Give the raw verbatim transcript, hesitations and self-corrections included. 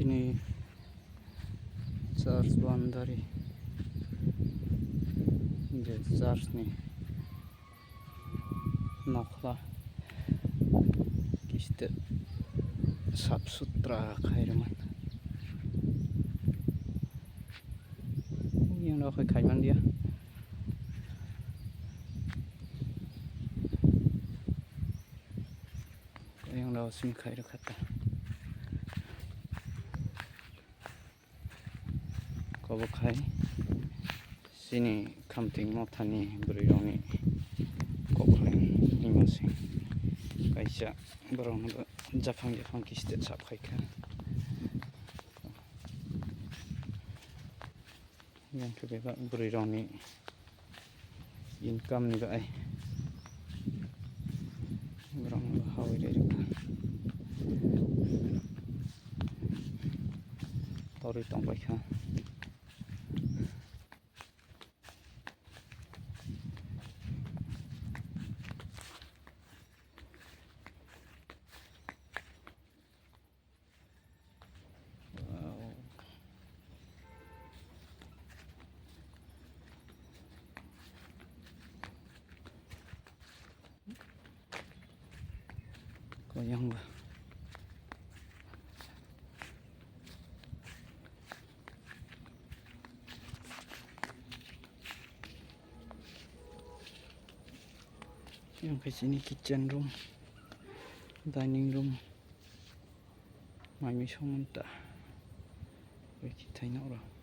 Ni church boundary, je church ni nokhla kiste sap sutra khairokma. Yang rok khai mandia. Yang rok simi khairok khata. Kobo khai chini Khamting mothani bwrwi rokni kokrwng hwnwi se kaisa borok no japhang japhang kiste sap khai kha. Yang khe bebak bwrwi rokni income ni bai borok no hawi rwi rwkha. Torwi tong bai kha. Koyang ba. Yang khe chini kitchen room, dining room, mai mui song ta. Bai kithaino oro.